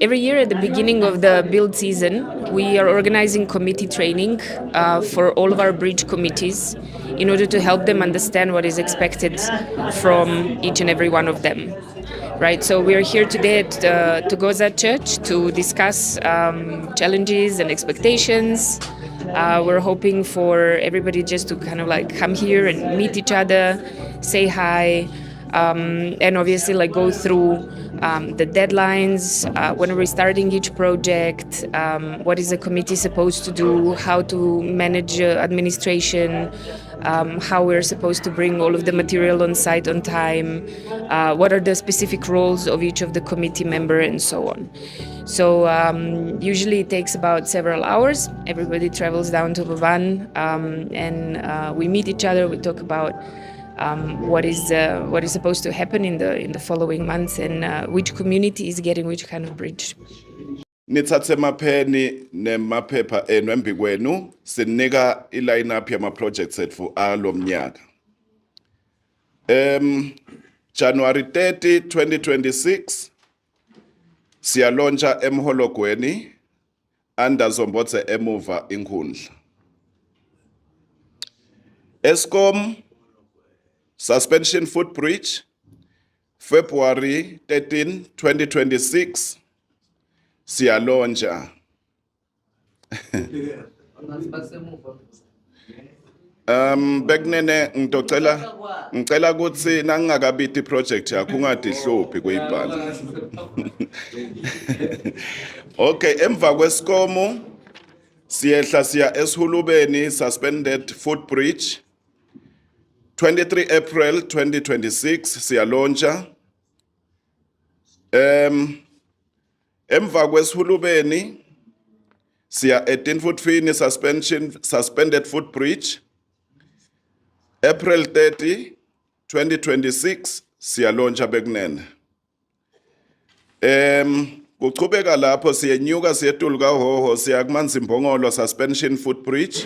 Every year at the beginning of the build season, we are organizing committee training for all of our bridge committees in order to help them understand what is expected from each and every one of them. Right, so we are here today at Thokoza Church to discuss challenges and expectations. We're hoping for everybody just to kind of like come here and meet each other, say hi, and obviously like go through the deadlines, when are we starting each project, what is the committee supposed to do, how to manage administration, how we're supposed to bring all of the material on site on time, what are the specific roles of each of the committee member, and so on. So usually it takes about several hours. Everybody travels down to Mbabane and we meet each other. We talk about what is supposed to happen in the following months and which community is getting which kind of bridge. Nithathe emapheni nemaphepha enu embi kwenu, sinika i-line up yama projects ethu alomnyaka. January 30 2026 siyalauncha eMhologweni under Zombodze Emuva inkundla. Eskom suspension footbridge, February 13 2026 siyalauncha. Bekunene ngicela ukuthi nangingakabiti project yakho ungadihluphi kuyibhala. Okay, emva kweSkomu siyehla siya eSihulubeni suspended footbridge, 23 April 2026 siyalauncha. Emva kweSihulubeni siya eTinfutfini suspended footbridge, April 30 2026 siyalauncha bekunene. Kuchubeka lapho siyenyuka siyetulu kaHhohho, siya kuManzimbongolo suspension footbridge,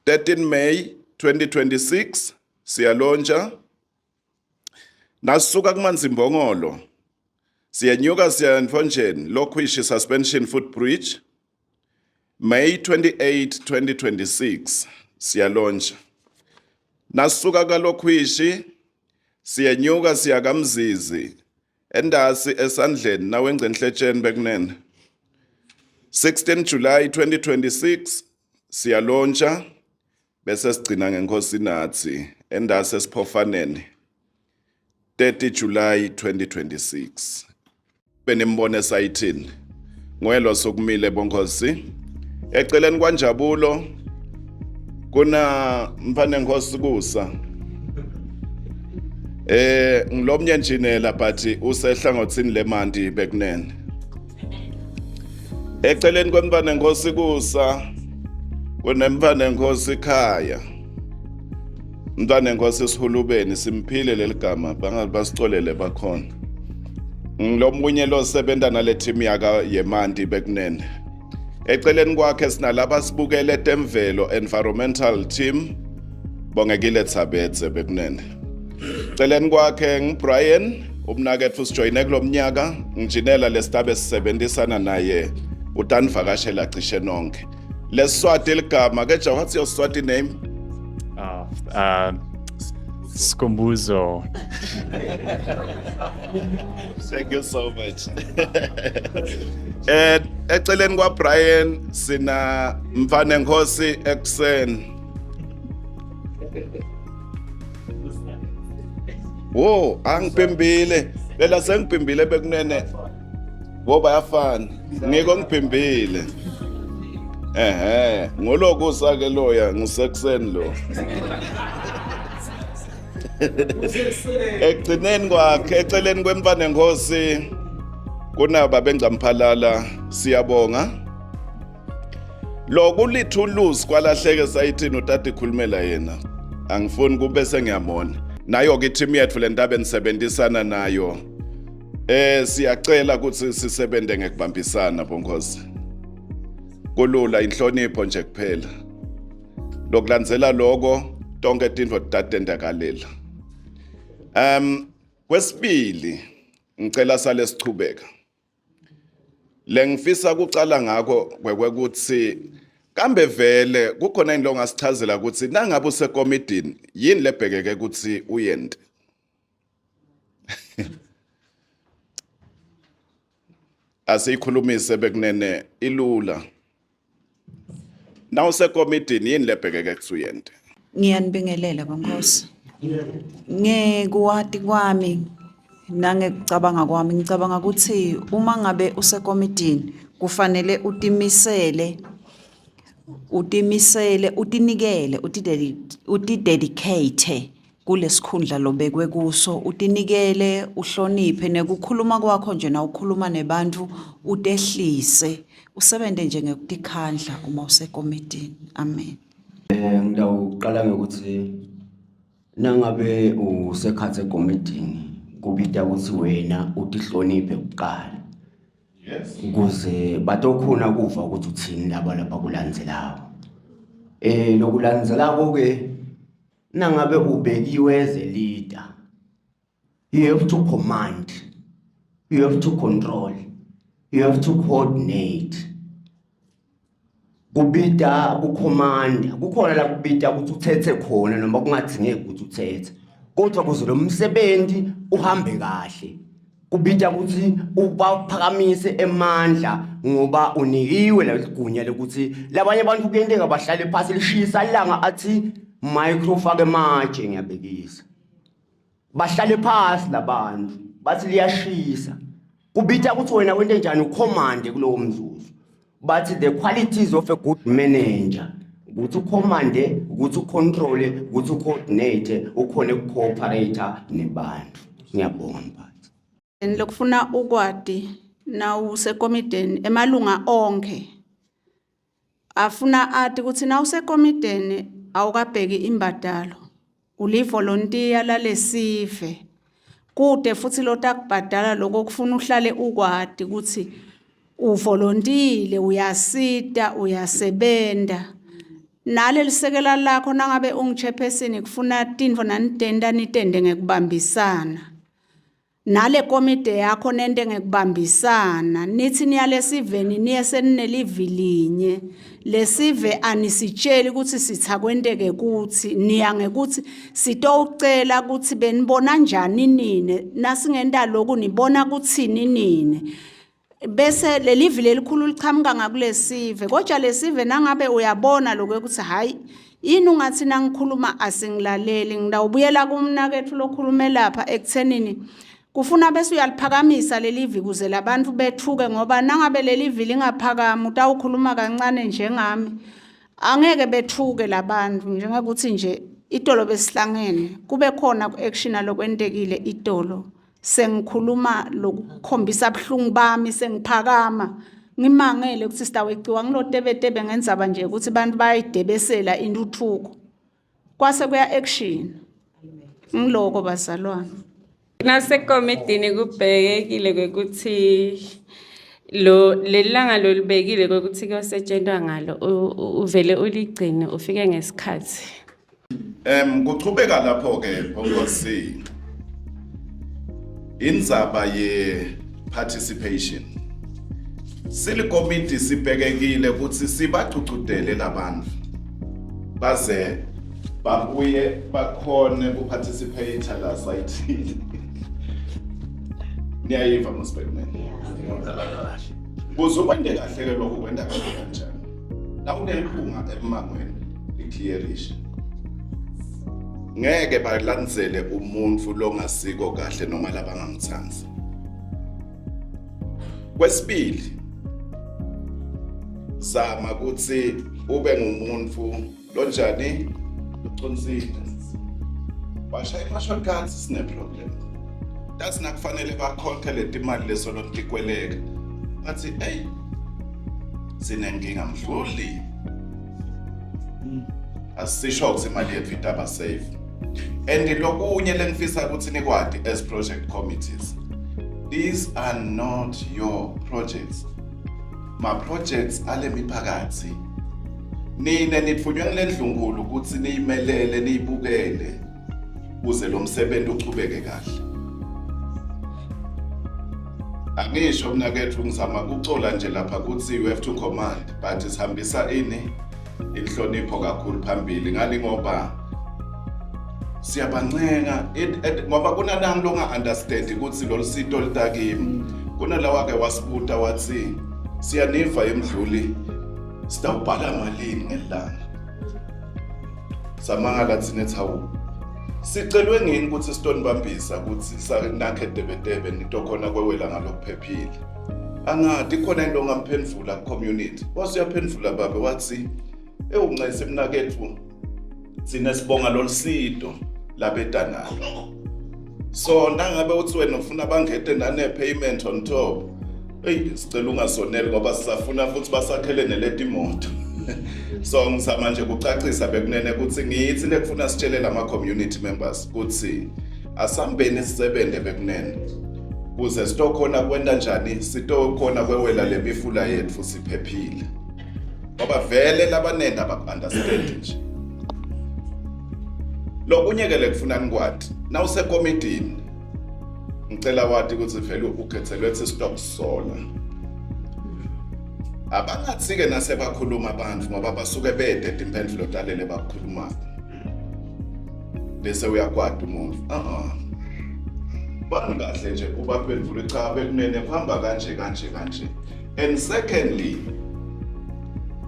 13 May 2026 siyalauncha. Nasuka kuManzimbongolo siyenyuka siya eNtfonjeni Lokhwishi suspension footbridge, May 28 2026 siyalauncha. Nasuka kaLokhwishi siyenyuka siya kaMzizi endasi esandleni nawengcenhletsheni bekunene, 16 July 2026 siyalauncha, bese sigcina ngeNkosinathi endasi esiphofaneni, 30 July 2026. Benimbone esayithini ngwelo sokumile bonkosi. Eceleni kwanjabulo kuna mfane nkosi kusa ngilomnye enjinela, but usehlangothini lemanti bekunene. Eceleni kwemfane nkosi kusa kunemfane nkosi khaya, mntwana enkosi Sihulubeni, simphile leligama, basicolele bakhona. Ngilomunye lo sebenza nale team yaka yemanti bekunene. Eceleni kwakhe sinalaba sibukele temvelo, environmental team, Bongekile Tsabetse bekunene. Eceleni kwakhe ngiBrian umnaketfu, sijoyine kulomnyaka, nginjinela lesitabe sisebenzisana naye, utanivakashela cishe nonke. Leswati ligama ke ja, what's your Swati name? Skumbuzo. Thank you so much. Eceleni kwa Brian sina mfane Nkosi ekseni. Wo, angiphimbile. Phela sengiphimbile bekunene. Wo, bayafana. Ngiko ngiphimbile. Ehhe, ngoloku sake loya ngusekuseni lo. Ekugcineni kwakhe, eceleni kwemfane Nkosi kunaba bengcamphalala, siyabonga. Lo kulithuluzi kwalahleke sayithini utata ikhulumela yena. Angifuni kube sengiyamona. Nayo ke team yethu lentaba enisebenzisana nayo. Siyacela ukuthi sisebenze ngekubambisana bonkosi. Kulula, inhlonipho nje kuphela. Lokulandzela lokho tonke tintfo tatendakalela. Kwesibili ngicela sale sichubeka. Lengifisa kucala ngakho kwekwekuthi kambe vele kukhona yini longasichazela ukuthi nangabe usekomidini yini lebhekeke ukuthi uyente? Asiyikhulumise bekunene ilula. Nawusekomidini yini lebhekeke kuthi uyente? Ngiyanibingelela bonkosi. Ngekuwati kwami nangekucabanga kwami ngicabanga ukuthi uma ngabe usekomidini kufanele utimisele utimisele utinikele utidedicate kulesikhundla lobekwe kuso utinikele uhloniphe nekukhuluma kwakho nje na ukhuluma nebantu utehlise usebente nje ngekutikhandla uma usekomitini. Amen. Eh ngitawuqala ngekuthi nangabe usekhathe ekomidini kubita ukuthi wena utihloniphe kuqala. Yes. Ukuze batokhona kuva ukuthi uthini laba lapha kulandzelako. Eh lokulandzelako ke nangabe ubekiwe as a leader you have to command, you have to control, you have to coordinate. Kubita kukhomanda, kukhona la kubita ukuthi uthethe khona noma kungadingeki ukuthi uthethe. Kodwa kuze lo msebenzi uhambe kahle. Kubita ukuthi ubaphakamise emandla ngoba unikiwe leligunya lokuthi labanye abantu kuyenteka bahlale phasi lishisa ilanga athi micro fake matshe ngiyabekisa. Bahlale phasi labantu bathi liyashisa. Kubita ukuthi wena wente njani ukhomande kulowo mzuzu. Bathi the qualities of a good manager ukuthi ukhomande, ukuthi ucontrole, ukuthi ucoordinate, ukhone ukucooperate nebantu. Ngiyabonga mphathi. Lokufuna ukwati nawusekomideni emalunga onke afuna ati ukuthi nawusekomideni awukabheki imbadalo ulivolontiya lalesive kude futhi lotakubhadala lokho kufuna uhlale ukwati ukuthi uvolontile uyasita uyasebenta naleli sekela lakho nangabe ungichairperson kufuna tintfo nanitenta nitende ngekubambisana nale komide yakho nente ngekubambisana nithi niyalesiveni niye seninelivi linye lesive anisitsheli ukuthi sitha kwenteke kuthi niya ngekuthi sitowucela ukuthi benibona njani nine nasingenta lokhu nibona kuthini nine bese lelivi lelikhulu lichamuka ngakulesive kodwa lesive nangabe uyabona lokho ukuthi hayi yini ungathi nangikhuluma asingilaleli ngidawubuyela kumnakethu lokhulume lapha ekuthenini kufuna bese uyaliphakamisa lelivi kuze labantu bethuke ngoba nangabe lelivi lingaphakami utawukhuluma kancane njengami angeke bethuke labantu njengokuthi nje itolo besihlangene kube khona ku-action alokwentekile itolo sengikhuluma lokukhombisa buhlungu bami sengiphakama ngimangele ukuthi sitaweciwa ngilotebetebe ngenzaba nje ukuthi abantu bayayidebesela intuthuko kwase kuya action ngiloko bazalwane. Nasekomidini kubhekekile kwekuthi lo lelanga lolibekile kwekuthi kuyosetshenzwa ngalo uvele uligcine ufike ngesikhathi. Kuchubeka lapho ke Bongosi. Indzaba ye participation. Silikomiti sibhekekile ukuthi sibagcugcutele labantu baze babuye bakhone kuparticipate la sayithini. Niyayiva mosibhekene. Kuze ukwente kahle ke lokho kwenta kahle kanjani? La uneliphunga emangweni liclearishe. Ngeke balandzele umuntu longasiko kahle noma labangamtsandzi. Kwesibili, zama ukuthi ube ngumuntu lonjani locondzile. Washaya ama-shortcuts sine problem. That's nakufanele bakhokhe leti mali leso lotikweleka. Bathi hey sinenkinga mdluli. Asisho ukuthi imali yethu itaba safe. And lokunye lengifisa ukuthi nikwati as project committees. These are not your projects. Ma projects ale miphakathi. Nina nitfunywe ngilendlunkulu ukuthi niyimelele niyibukele kuze lo msebenzi uchubeke kahle. Angisho mnakethu ngizama kucola nje lapha kuthi you have to command but sihambisa ini inhlonipho kakhulu phambili ngani ngoba siyabancenga ngoba kunanami longa-understand ukuthi lolu sito litakimi kunalawa ke wasibuta wathi siyaniva emdluli sitawubhala malini ngelanga samangala thina ethi hawu sicelwe ngini ukuthi sitonibambisa ukuthi nakhe debedebe nitokhona kwewela ngalokuphephile angadi khona into ongamphendvula ku-community wase uyaphendvula babe wathi ewuncese mnakethu thina sibonga lolusito labeta nalo so nangabe uthi wena ufuna bangete nane-payment on top eyi sicela ungasoneli ngoba sisafuna futhi basakhele neleti moto so ngizama nje kucacisa bekunene ukuthi ngithi lekufuna sitshele lama-community members ukuthi asambeni sisebenze bekunene kuze sitokhona kwenta njani sitokhona kwewela le mifula yethu siphephile ngoba vele labanengi abaku-understand nje lokunye-ke lekufuna nikwati nawusekomidini ngicela wati ukuthi vele ukhethelwe ethi stop sola abangathi-ke nasebakhuluma abantu ngoba basuke bede timphendvulo talele bakukhulumayo bese uyakwata umuntu uh-uh bani kahle nje ubaphendvule cha bekunene kuhamba kanje kanje kanje and secondly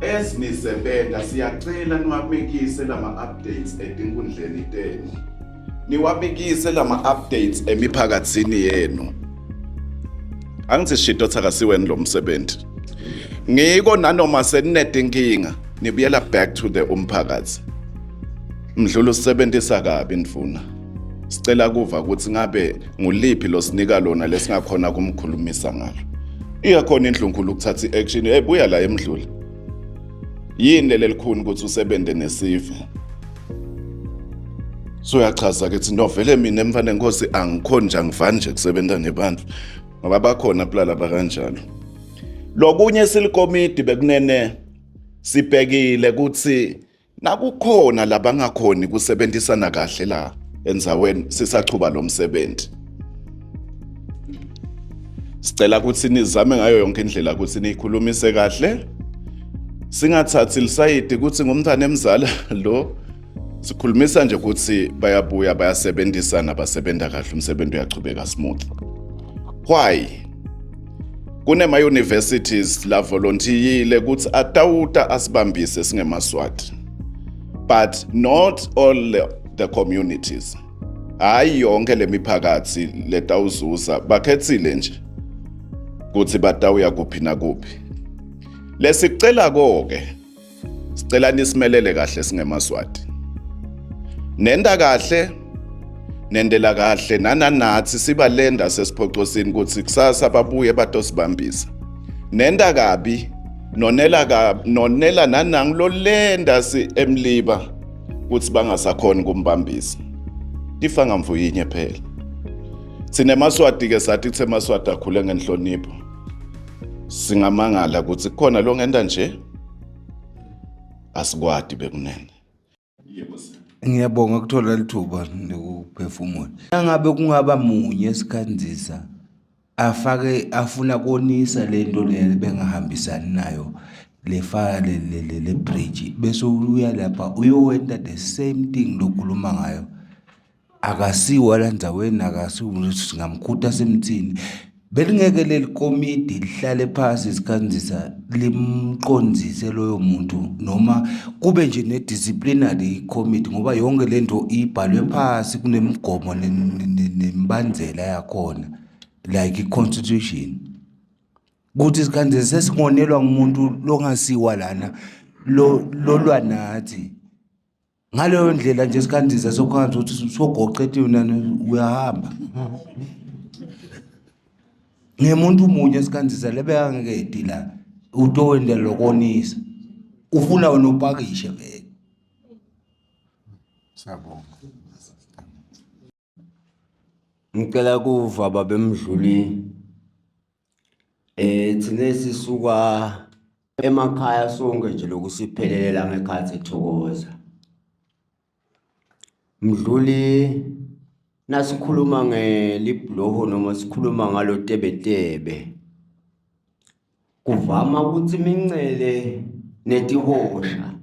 as nisebenza siyacela niwabekise lama updates etinkundleni tenu niwabikise lama updates emiphakathini yenu angithi shito thakasiweni lo msebenzi ngiko nanoma seninedinkinga nibuyela back to the umphakathi mdlulu usebenzisa kabi ndvuna sicela kuva ukuthi ngabe nguliphi losinika lona lesingakhona kumkhulumisa ngalo iyakhona indlunkulu ukuthatha i-action hey buya la emdluli yini leli likhuni ukuthi usebenze nesive so uyachaza ke thi no vele mina emfana enkosi angikhoni nje angivani nje kusebenza nebantu ngoba bakhona phela laba kanjalo lokunye silikomidi bekunene sibhekile ukuthi nakukhona labangakhoni kusebenzisana kahle la endzaweni sisachuba lo msebenzi sicela ukuthi nizame ngayo yonke indlela ukuthi niyikhulumise kahle singathathi lisayidi ukuthi ngumntwana emzala lo sikhulumisa nje ukuthi bayabuya bayasebenzisana basebenza kahle umsebenzi uyachubeka smooth why kunema-universities la volontiyile ukuthi atawuta asibambise singemaswati but not all the, the communities hayi yonke lemiphakathi letawuzuza bakhethile nje ukuthi batawuya kuphi nakuphi lesicela koke sicela nisimelele kahle singemaswati nenda kahle nendela kahle nananathi sibalenda sesiphocosini ukuthi kusasa babuye batosibambisa nenda kabi nonela kabi nonela nanangu lolenda si emliba ukuthi bangasakhoni kumbambisa tifa ngamvuyinye phela thina emaswati ke sathi kuthe emaswati akhule ngenhlonipho singamangala ukuthi kukhona lo ngenta nje asikwati bekunene yebo sir Ngiyabonga ukuthola lithuba nokuphefumula. Nangabe kungaba munye esikhanzisa afake afuna konisa lento le bengahambisani nayo lefa le le le, le bridge bese uya lapha uyowenta the same thing lokhuluma ngayo akasiwa la ndzaweni akasiwa singamkhuta semthini belingeke leli komidi lihlale phasi isikhanzisa limqonzise loyo muntu noma kube nje ne-disciplinary committee ngoba yonke lento ibhalwe phasi kunemigomo nemibandzela yakhona like i-constitution kuthi isikhanzisa sesingonelwa ngumuntu longasiwa lana lo lolwa nathi ngaleyo ndlela nje sikhandiza sokhanza ukuthi sogoqe nani uyahamba ngemuntu munye sikhandiza lebekangekedi la utowenda lokonisa ufuna wena upakishe vele Siyabonga. Ngicela kuva babemdluli eh thina sisuka emakhaya sonke nje lokhu siphelele la ngekhathi ethokoza. Mdluli. Nasikhuluma ngelibhuloho noma sikhuluma ngalo tebetebe kuvama ukuthi imincele netihosha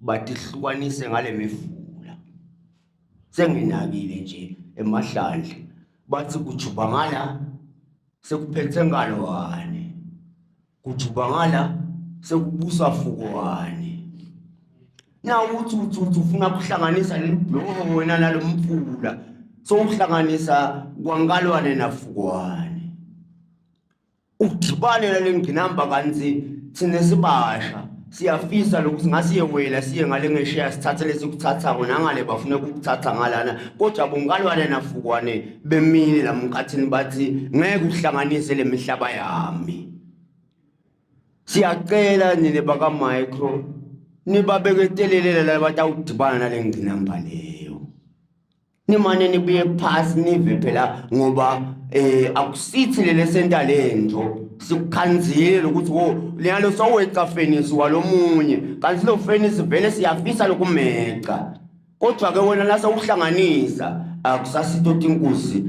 batihlukanise ngale mifula. Senginakile nje emahlandla bathi kujuba ngala sekuphethe ngalwane kujuba ngala sekubusa fukwane na uthi uthi uthi ufuna kuhlanganisa leli bhuloho wena nalo mfula sowuhlanganisa kwankalwane nafukwane udibane nale ngqinamba kanti thina sibasha siyafisa lokuthi ngasiyewela siye ngale ngesheya sithathe lesikuthathako nangale bafuna ukukuthatha ngalana kodwa bonkalwane nafukwane bemile la mkhathini bathi ngeke uhlanganise le mihlaba yami siyacela nine baka-micro nibabeketelele laba batawudibana nale ngqinamba leyo nimane nibuye phasi nive phela ngoba eh akusithi lele senta lento sikukhanzile ukuthi wo leyalo soweca fenisi walomunye kanti lo fenisi vele siyafisa lokumeca kodwa ke wena lase uhlanganisa akusasito tinkuzi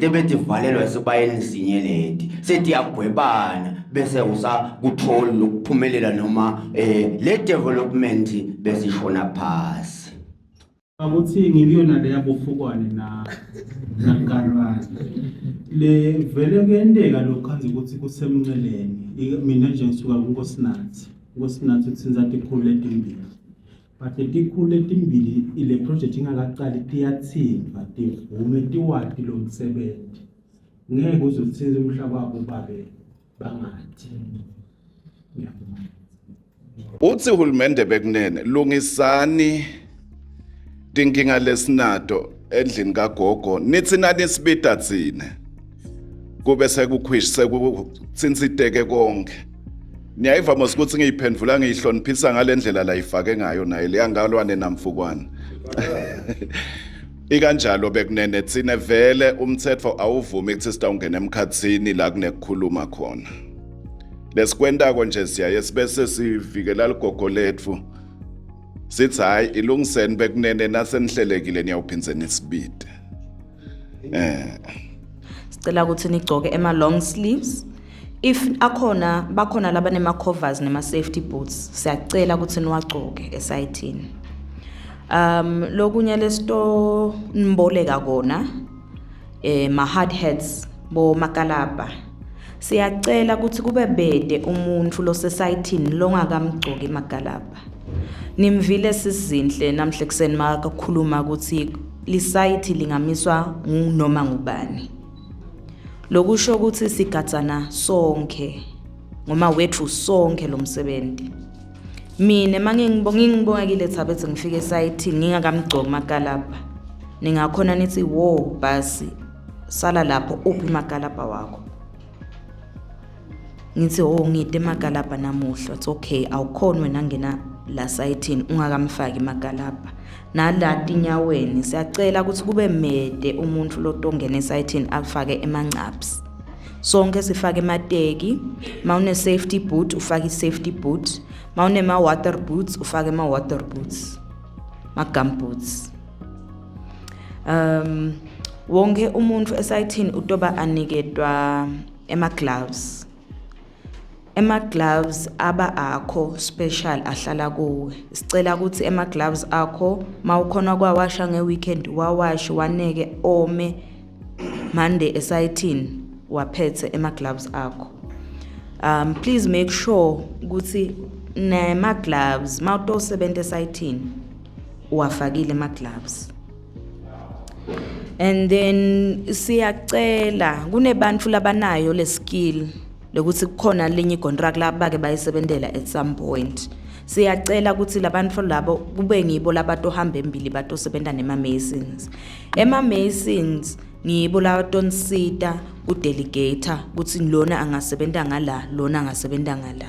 lebetivalelwa esibayeni sinye leti setiyagwebana bese usakuthola lokuphumelela noma eh le development besishona phasi Akuthi ngikuyona le yabofukwane na nankalwane. Le vele kuyenteka lokhu khanze ukuthi kusemnceleni. Mina nje ngisuka kuNkosinathi. UNkosinathi uthinta tikhulu letimbili. But letikhulu letimbili ile project ingakaqali tiyathintwa tivume tiwati lo msebenzi. Ngeke uze uthinte umhlaba wabo babe bangathi. Ngiyabonga. Uthi uhulumende bekunene lungisani tinkinga lesinato endlini kagogo nithi nanisibida thina kube sekukhwish sekuthintsiteke konke niyayiva mos ukuthi ngiyiphendvula ngiyihloniphisa ngale ndlela layifake ngayo naye leyangalwane namfukwana ikanjalo bekunene thina vele umthetho awuvumi ukuthi sitawungena emkhathini la kunekukhuluma khona lesikwentako nje siyaye sibese sivikela ligogo letfu sithi hayi ilungiseni bekunene nasenihlelekile niyawuphindze nisibide eh sicela ukuthi nigcoke ema long sleeves if akhona bakhona labanema covers nema safety boots siyacela ukuthi niwagcoke esayithini um lokunye lesito niboleka kona eh ma hard hats bo makalabha siyacela ukuthi kube bede umuntu losesayithini longakamgcoki makalabha nimvile sisizinhle namhle kuseni makakhuluma ukuthi lisayithi lingamiswa ngunoma ngubani lokusho ukuthi sigadzana sonke ngoma wethu sonke lo msebenzi Mina mangingibongekile Thabethe ngifike esayithini ngingakamgcoki makalabha. Ningakhona nithi wo basi sala lapho uphi makalabha wakho. Ngithi oh ngide makalabha namuhla. It's okay awukhona wena ngena la sayithini ungakamfaki makalabha. Nala tinyaweni siyacela ukuthi kube mede umuntu lotongena esayithini afake emancaps. Sonke sifake emateki, mawune safety boot ufake i-safety boot, mawunema water boots ufake ama water boots, ma gum boots. Um wonke umuntu esayithini utoba aniketwa ema gloves. Ema gloves aba akho special ahlala kuwe. Sicela ukuthi ema gloves akho mawukhona kwawasha nge weekend wawashe waneke ome Monday esayithini waphethe ema gloves akho. Um please make sure ukuthi nema gloves mawutosebenza esayithini uwafakile ema gloves. And then siyacela kunebantu labanayo le skill lokuthi kukhona linye icontract labake bayisebentela at some point. Siyacela ukuthi labantu labo kube ngibo labatohamba embili batosebenta nema masons. Ema masons ngibo labatonsita ku delegator ukuthi lona angasebenta ngala lona angasebenta ngala.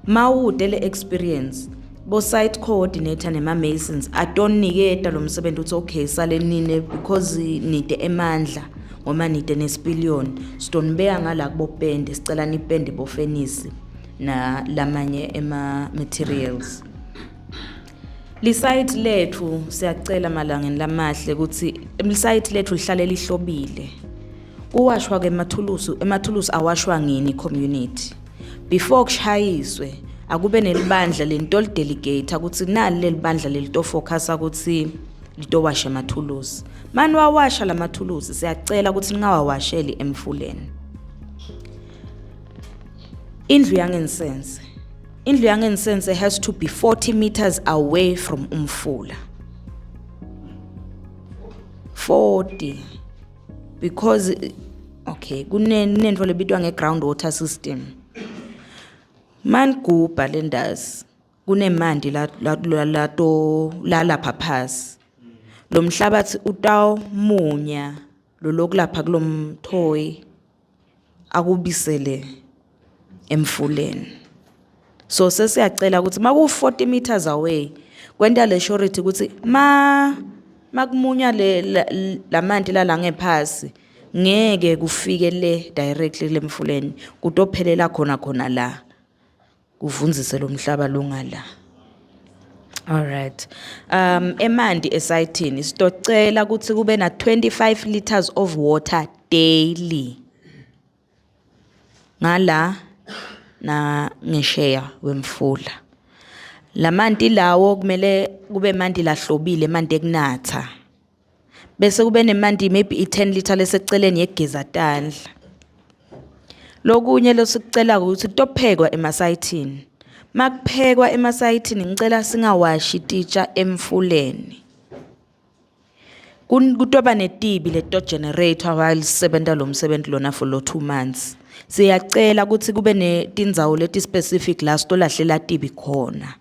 Mawude le experience bo site coordinator nema masons atoniketa lo msebenzi uthi okay sale nine because nide emandla ngoba nide nesipiliyoni sitonibeka ngala kubopende sicela nipende bofenisi na lamanye ema materials. Lisayithi lethu siyacela malangeni lamahle ukuthi lisayithi lethu lihlale lihlobile. Kuwashwa ke emathulusi, emathulusi awashwa ngini community. Before kushayiswe akube nelibandla lento lidelegate ukuthi nali lelibandla lelito focus ukuthi litowasha emathulusi. Mani wawasha lamathulusi siyacela ukuthi ningawawasheli emfuleni. Indlu yangensense. Indlu yangensense has to be 40 meters away from umfula. 40 because okay kunento lebitwa nge-ground water system. Manigubha le ndazi kunemanti lato lalapha phasi. Lo mhlabathi utawumunya lolokulapha kulomthoyi akubisele emfuleni. So sesiyacela ukuthi maku 40 meters away kwenta le surety ukuthi ma makumunya le lamanti la ngephasi ngeke kufike le directly lemfuleni, kutophelela khona khona la kuvunzise lo mhlaba longala. All right. Emanti esayithini sitocela ukuthi kube na 25 liters of water daily. Ngala na ngesheya wemfula. Lamanti lawo kumele kube manti lahlobile, emanti ekunatha. Bese kube nemanti maybe i-10 liter leseceleni yekugeza tandla. Lokunye lesikucela ukuthi kutophekwa emasayithini. Makuphekwa emasayithini ngicela singawashi titsha emfuleni. Kutoba netibi leto generator while sisebenta lo msebenzi lona for lo 2 months. Siyacela ukuthi kube netindzawo leti specific la sitolahlela tibi khona.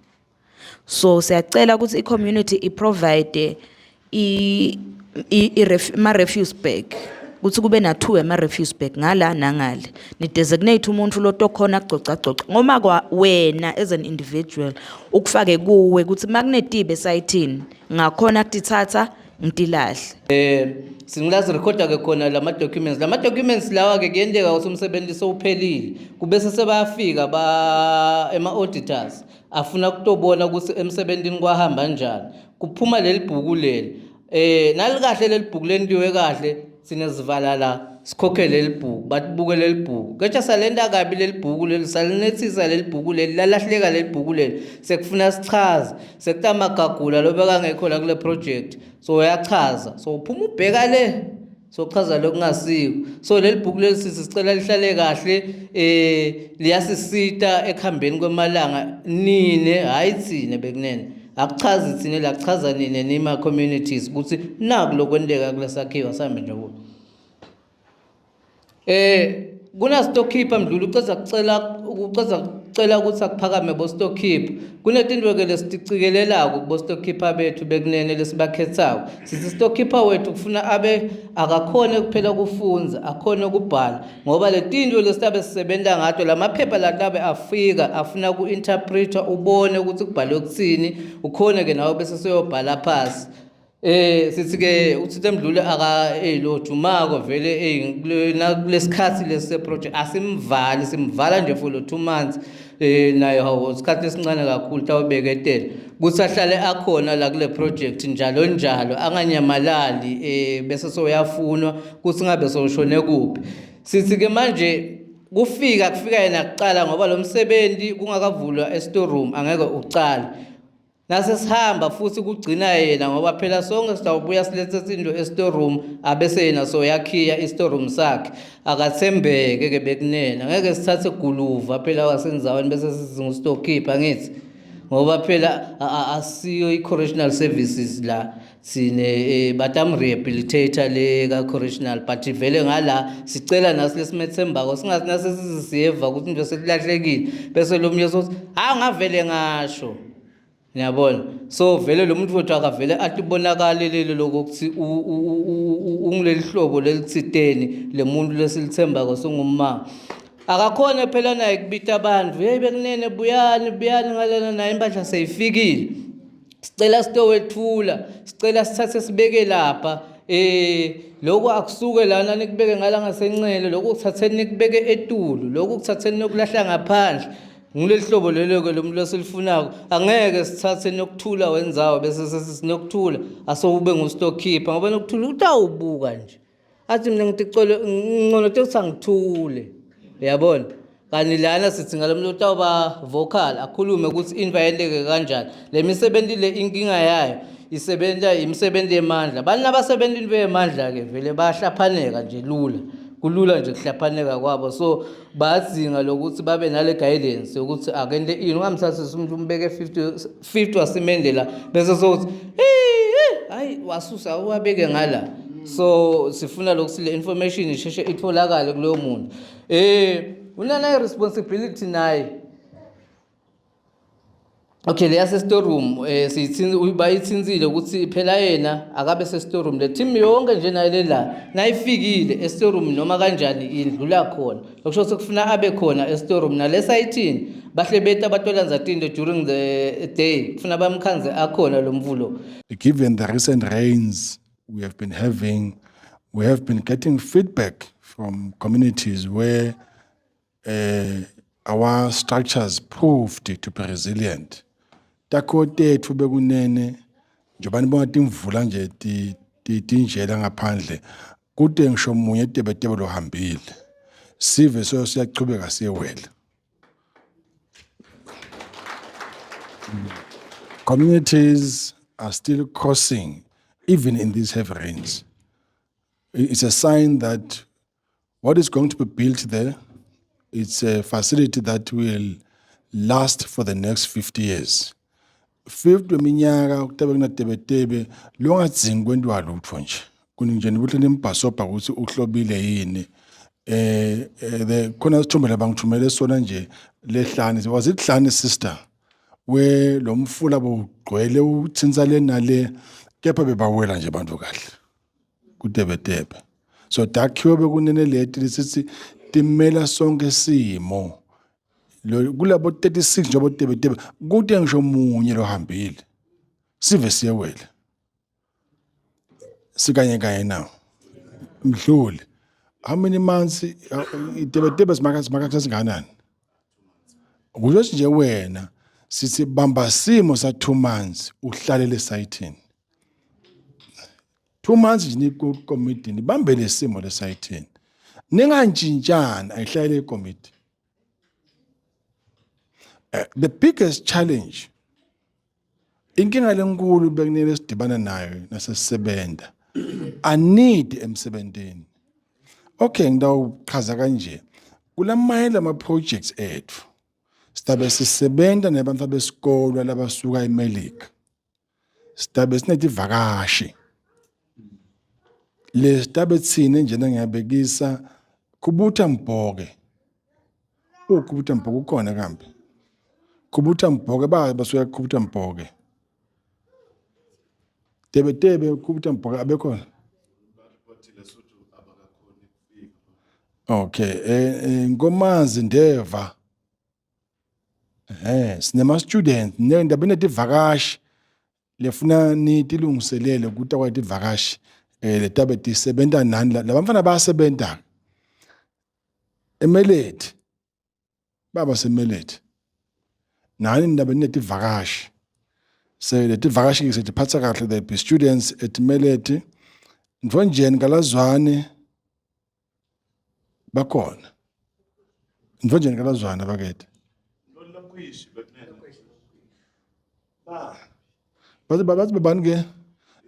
So siyacela ukuthi i-community i-provide i ma refuse bag, ukuthi kube na 2 ema refuse bag ngala nangale. Ni designate umuntu lotokhona kugcoca gcoca ngoma kwa wena as an individual ukufake kuwe ukuthi makunetibi esayithini ngakhona kutithatha ngitilahle. Singilazi recorda ke khona lama documents. Lama documents lawa ke kuyenteka ukuthi umsebenzi sowuphelile, kubese sebayafika ba ema auditors afuna kutobona ukuthi emsebenzini kwahamba kanjani. Kuphuma leli bhuku leli, nalikahle leli bhuku lentiwe kahle, sine sivala la sikhokhe leli bhuku, batibuke leli bhuku. Kepha salenta kabi leli bhuku leli, salinethisa leli bhuku leli, lalahleka leli bhuku leli, sekufuna sichaze, sekutamagagula lo bekangekho la kule project. So uyachaza, so uphuma ubheka le, so chaza lokungasiko. So leli bhuku leli sisi sicela lihlale kahle, liyasisita ekuhambeni kwemalanga nine, hayi tsine bekunene. Akuchazi tsine la, kuchaza nine nima communities ukuthi naku lokwenteka kulesakhiwo sihambe nje kulo. Kuna storekeeper Mdluli uceza kucela uceza kucela ukuthi akuphakame bo storekeeper. Kunetinto ke lesicikelelako kubo storekeeper bethu bekunene lesibakhethako. Sithi storekeeper wethu kufuna abe akakhone kuphela kufunza, akhone ukubhala, ngoba letinto lesitabe sisebenta ngato lamaphepha latabe afika afuna ku-interpreter, ubone ukuthi kubhalwe kuthini, ukhone ke nawe bese seyobhala phasi. Sithi ke uthithe Mdluli aka lo Jumako vele kulesikhathi lesi project asimvali, simvala nje for lo 2 months, naye hawo isikhathi esincane kakhulu tawubeketela ukuthi ahlale akhona la kule project njalo njalo, anganyamalali, bese soyafunwa ukuthi ngabe sowushone kuphi. Sithi ke manje kufika kufika yena kuqala, ngoba lo msebenzi kungakavulwa e-storeroom angeke uqale. Nase sihamba futhi kugcina yena, ngoba phela sonke sitawubuya silethe izinto e-storeroom, abese yena soyakhiya i-storeroom sakhe. Akathembeke ke bekunene, ngeke sithathe guluva phela wasenzaweni bese sithi ngu-storekeeper, ngithi ngoba phela asiyo i-correctional services la sine, batam rehabilitator le ka correctional, but vele ngala sicela nasi lesimethembako, singathi nase sisiyeva ukuthi into selilahlekile bese lo munye sothi ha ngavele ngasho, ngiyabona. So vele lo muntu wethu akavele atibonakale lelo lokuthi ungileli hlobo lelithiteni le muntu lesilithembako singumma. Akakhona phela naye kubita abantu, hey bekunene buyani buyani ngalena, naye impahla seyifikile, sicela sitowethula, sicela sithathe sibeke lapha, lokhu akusuke lana nikubeke ngala ngasencele, lokhu kuthatheni nikubeke etulu, lokhu kuthatheni nokulahla ngaphandle. Nguleli hlobo lelo-ke lo muntu lesilifunako. Angeke sithathe Nokuthula wendzawo bese sesithi Nokuthula asewube ngustockkeeper ngoba Nokuthula utawubuka nje. Athi mina ngiticole ngcono ukuthi angithule. Uyabona? Kanti lana sithi ngalo muntu utawuba vocal akhulume ukuthi into ayenteke kanjani. Le misebenzi le inkinga yayo isebenta imisebenzi yemandla. Bantu abasebenza into yemandla ke vele bayahlaphaneka nje lula. Kulula nje kuhlaphaneka kwabo. So bayadzinga lokuthi babe nale guidance yokuthi akente ini ungamthathisi umuntu umbeke 50 50 wasimende la bese sokuthi hayi wasusa uwabeke ngala so sifuna lokuthi le information isheshe itholakale kuloyo muntu eh unana responsibility naye. Okay, leya se-storeroom eh siyithinzi bayithinzile ukuthi phela yena akabe se-storeroom le team yonke nje nayo le la nayifikile e-storeroom noma kanjani indlula khona okusho ukuthi kufuna abe khona e-storeroom nale sayithini bahle beta batolanza tinto during the day kufuna bamkhanze akhona lo mvulo. Given the recent rains we have been having, we have been getting feedback from communities where our structures proved to be resilient. Takhiwo tetfu bekunene njengoba nibona timvula nje tinjela ngaphandle kute ngisho munye tebetebe lohambile. Sive so siyachubeka siyewela. Communities are still crossing even in these heavy rains. It's a sign that what is going to be built there, it's a facility that will last for the next 50 years. 50 weminyaka kutabe kunatebetebe longadzingi kwentiwa lutfo nje. Kuninje nibuhle nimbhasobha ukuthi uhlobile yini. The khona isithombe la bangithumele sona nje lehlane, was it Hlane sister? We lo mfula bowugcwele uthinsa le nale kepha bebawela nje abantu kahle. Kutebetebe. So takhiwe bekunene leti lesithi timela sonke simo. Lo kulabo 36 njengoba tebetebe kute ngisho munye lohambile. Sive siyewela. Sikanye kanye now. Mdluli. How many months itebetebe simaka simaka singanani? Kusho nje wena sithi bamba simo sa 2 months uhlalele esayithini. 2 months nje nikomiti nibambe lesimo lesayithini. Ningantshintshani ayihlalele ikomiti. The biggest challenge inkinga lenkulu bekunele sidibana nayo nasesisebenza anid emsebentini. Okay, ngidawuchaza kanje. Kulamanye lama projects ethu sitabe sisebenta nabantu besikolo labasuka eMelika. Sitabe sinetivakashi. Lesitabe tsine njena ngiyabekisa Kubutha Mbhoke. Ukubutha Mbhoke ukhona kambe. Kubutha Mbhoke ba basuka Kubutha Mbhoke. Tebe tebe Kubutha Mbhoke abekhona. Okay, Nkomazi Ndeva. Sinema students nendaba netivakashi lefuna nitilungiselele ukuthi akwazi tivakashi letabe tisebenta nani labafana bayasebenta emelethi baba semelethi nani ndaba netivakashi se letivakashi ke sithiphatha kahle there be students at Melethi Mtfonjeni kalazwane bakhona Mtfonjeni kalazwane bakethe bathi bathi babani ke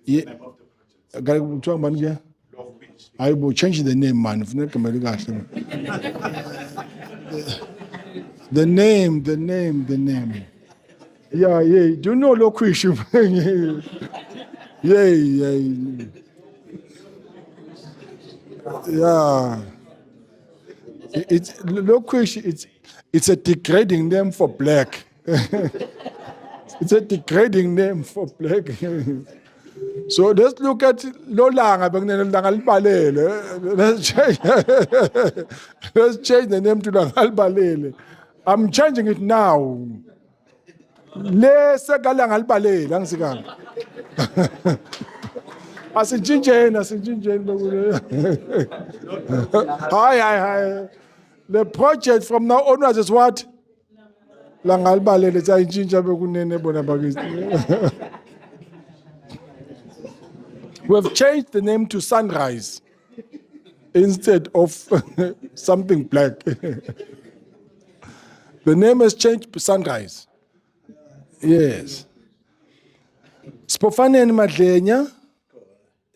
ye kuthiwa ngubani ke hayi bo change the name man ufuna igama elikahle the name the name the name yeah yeah do you know Lokhwishi yeah yeah yeah it's Lokhwishi it's a degrading name for black. It's a degrading name for black. So let's look at Lolanga bekunene langa libalele. Let's change the name to Langa libalele. I'm changing it now. Le sekalanga libalele angisikanga. Asintshintsheni asintshintsheni bekunene. Hayi hayi hayi. The project from now onwards is what? Langalibalele tsayintshintsha bekunene bona bakithi. We have changed the name to Sunrise instead of something black. The name has changed to Sunrise. Yes. Sipofaneni Madlenya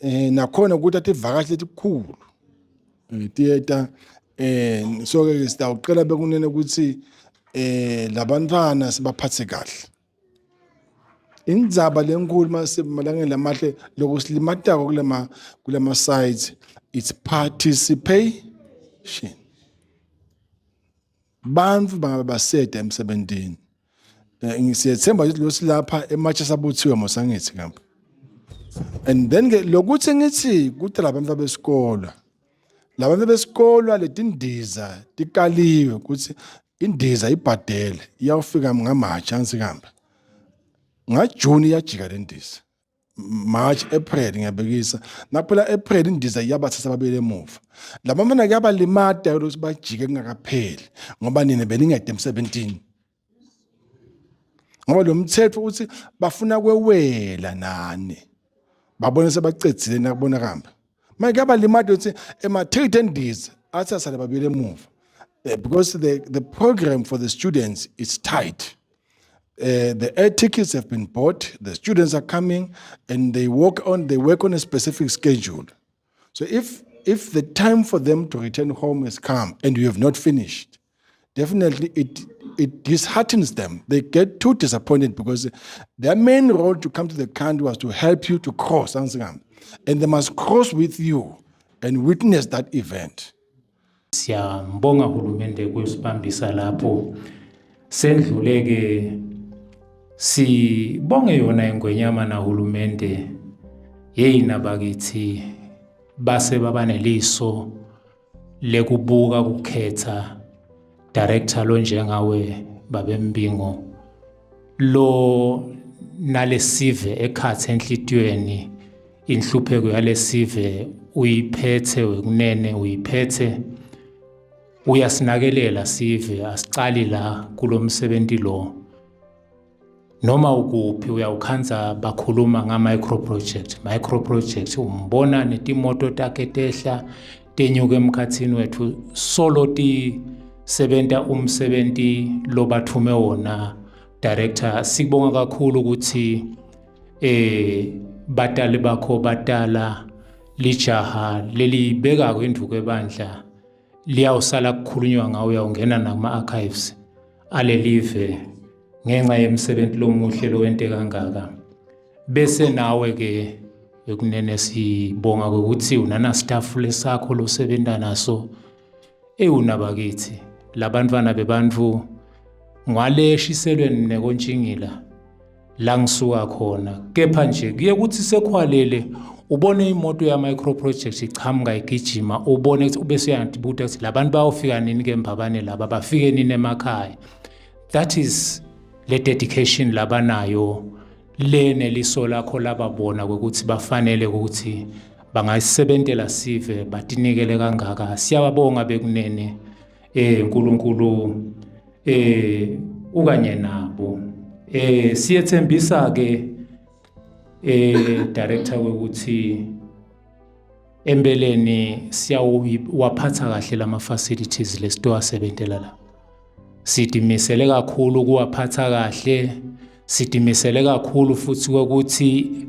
eh nakhona ukuthi ativakashi letikhulu. Eh theater eh so ke sitawucela bekunene ukuthi eh labantwana sibaphathe kahle. Indzaba lenkulu masemalangeni lamahle lokusilimatako kulama kulama sites, it's participation. Bantfu bangabe baseda emsebentini. Ngisiyethemba ukuthi lo silapha ematshe sabuthiwe mosangithi kambe. And then ke lokuthi ngithi kuthi labantu besikolo, labantu besikolo letindiza tikaliwe ukuthi indiza ibhadele iyawufika ngaMarch ansi kambe ngaJune iyajika lendiza March, April, ngiyabekisa naphela April indiza iyabathatha babuyele emuva. Labafana kuyabalimata ukuthi bajike kungakapheli ngoba nina beningede emsebentini, ngoba lo mthetho uthi bafuna kwewela nani babone sebacedzile nakubona kambe. Manje kuyabalimata ukuthi ema-ticket endiza athi asale babuyele emuva, because the program for the students is tight. The air tickets have been bought, the students are coming, and they work on a specific schedule. So if the time for them to return home has come and you have not finished, definitely it disheartens them. They get too disappointed because their main role to come to the country was to help you to cross, and they must cross with you and witness that event. Siyambonga uhulumende kusibambisa lapho. Sendlule ke sibonge yona ingwenyama nahulumende yeyi nabakithi base babaneliso lekubuka kukhetha director lo njengawe babembingo lo nalesive ekhathe enhlitiyweni inhlupheko yalesive uyiphethe wekunene uyiphethe uyasinakelela sive asicali la kulomsebenzi lo noma ukuphi uyawukhanza bakhuluma nga-micro project, micro project umbona netimoto takhe tehla tenyuka emkhathini wethu solo tisebenta umsebenzi lobathume wona. Director, sikubonga kakhulu ukuthi batali bakho batala lijaha lelibekako induku ebandla liyawusala kukhulunywa ngawo, uyawungena nakuma-archives alelive ngenxa yemsebenzi lomuhle lowente kangaka. Bese nawe ke ekunene sibonga ukuthi unana staff lesakho losebenta naso ewunabakithi labantwana bebantfu ngwale eshiselweni nekontshingila la ngisuka khona, kepha nje kuye kuthi sekhwalele ubone imoto ya micro project ichamuka igijima, ubone ukuthi ubese uyangibuta ukuthi labantu bayofika nini ke Mbabane, laba bafike nini emakhaya. That is le dedication labanayo le neliso lakho lababona ukuthi bafanele ukuthi bangasebentela sive batinikele kangaka. Siyababonga bekunene, uNkulunkulu ukanye nabo. Siyethembisa ke director ukuthi empeleni siyawaphatha kahle lama facilities lesitowasebentela la. Sidimisele kakhulu ukuwaphatha kahle, sidimisele kakhulu futhi ukuthi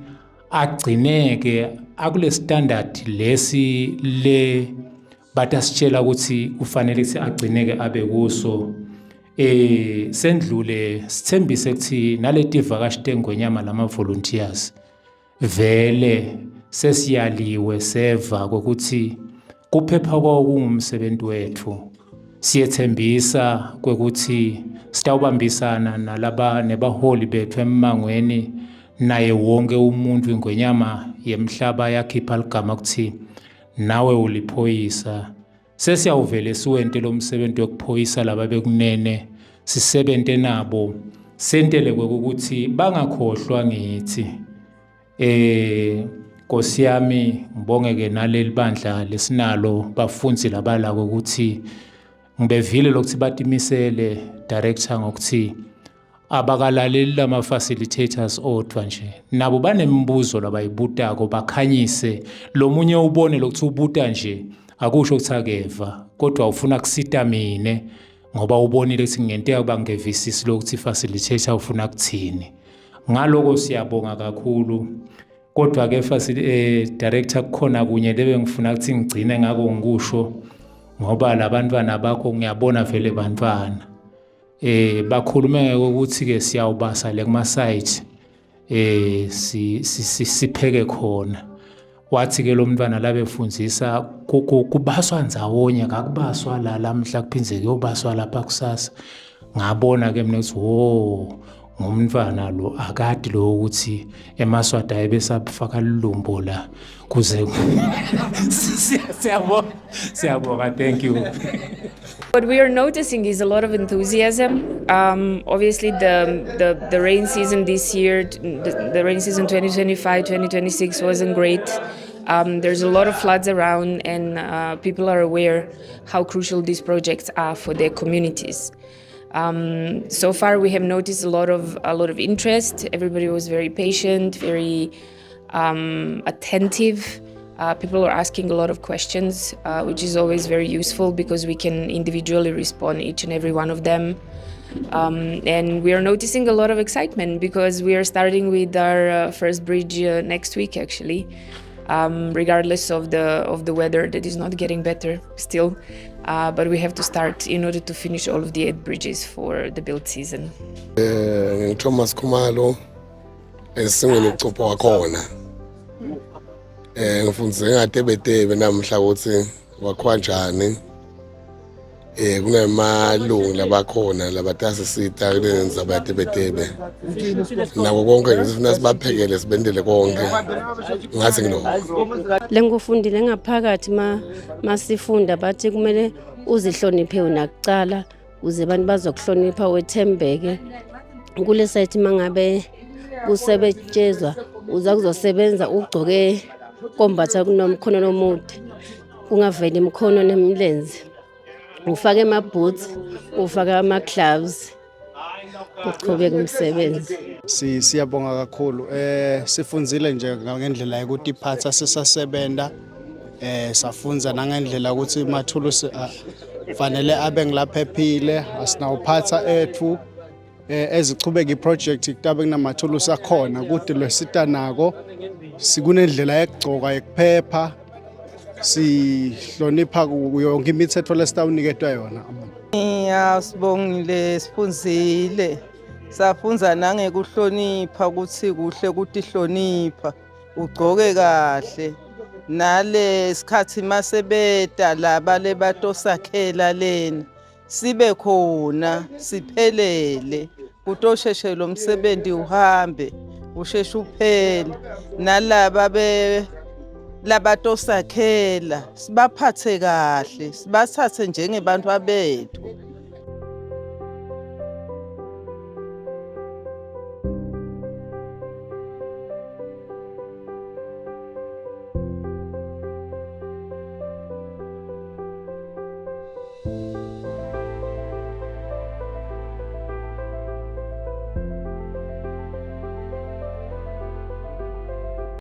agcineke akule standard lesi le batasitshela ukuthi kufanele ukuthi agcineke abe kuso. Sendlule sithembise ukuthi naleti vakashi tengwenyama lama volunteers vele sesiyaliwe seva ukuthi kuphepha kwawo kungumsebenzi wethu. Siyethembisa kwekuthi sitawubambisana nalaba nebaholi bethu emmangweni naye wonke umuntu. Ingwenyama yemhlaba yakhipha ligama ukuthi nawe uliphoyisa, sesiyawuvele siwente lo msebenzi wokuphoyisa laba bekunene, sisebente nabo sentele kwekuthi bangakhohlwa ngithi. Nkosi yami, ngibonge ke naleli bandla lesinalo bafundzi labalako ukuthi ngibevile lokuthi batimisele director ngokuthi Abakalaleli lama facilitators odwa nje, nabo banemibuzo labayibutako bakhanyise. Lomunye ubone lokuthi ubuta nje akusho ukuthi akeva, kodwa ufuna kusita mine ngoba ubonile ukuthi ngenteka kuba ngevisisi lokuthi facilitator ufuna kuthini. Ngaloko siyabonga kakhulu. Kodwa ke director, kukhona kunye lebe ngifuna ukuthi ngigcine ngako ngikusho, ngoba labantwana bakho ngiyabona vele bantwana bakhulume ukuthi ke siyawubasa le kuma site sipheke khona. Wathi ke lo mntwana labe fundzisa kubaswa ndzawonye, akubaswa la lamhla kuphindze kuyobaswa lapha kusasa. Ngabona ke mina ukuthi wo ngumntwana lo akadi lo ukuthi emaswati ayebesafaka lilumbo la kuze. Siyabonga, siyabonga, thank you. What we are noticing is a lot of enthusiasm. Obviously, the rain season this year, the rain season 2025 2026 wasn't great. There's a lot of floods around, and people are aware how crucial these projects are for their communities. So far, we have noticed a lot of interest. Everybody was very patient, very attentive. People are asking a lot of questions, which is always very useful because we can individually respond each and every one of them. And we are noticing a lot of excitement because we are starting with our first bridge next week, actually. Regardless of the weather that is not getting better still, but we have to start in order to finish all of the eight bridges for the build season. NginguThomas Khumalo esingweni ucupho wakhona. Ngifundise ngatebetebe namhla ukuthi wakhiwa njani. Kunemalungu labakhona labatasisita kule ndzaba yatebetebe. Nako konke nje sifuna sibaphekele sibendele konke. Ngathi ngiloko. Lengikufundile ngaphakathi ma masifunda bathi kumele uzihloniphe wena kucala ukuze abantu bazokuhlonipha, wethembeke kule site. Mangabe kusebetshezwa uza kuzosebenza ugcoke kombatha kunomkhono lomude, kungaveli imikhono nemilenze, ufake ama-boots, ufake ama-gloves, uchubeke umsebenzi. Si siyabonga kakhulu. Sifundzile nje ngendlela yokutiphatha sisasebenta. Safundza nangendlela ukuthi mathulusi fanele abe ngilaphephile, asinawuphatha ethu ezichubeka iproject kutabe kunamathulusi akhona kude lwesita nako. Sikunendlela yekugcoka yekuphepha, sihlonipha yonke imithetho lesitawuniketwa yona. Ya, sibongile, sifundzile. Safundza nangekuhlonipha ukuthi kuhle kutihlonipha, ugcoke kahle. Nale sikhathi masebeta laba lebatosakhela lena sibe khona siphelele kutosheshe lo msebenzi uhambe usheshe uphele, nalaba be labatosakhela sibaphathe kahle, sibathathe njengebantu abethu.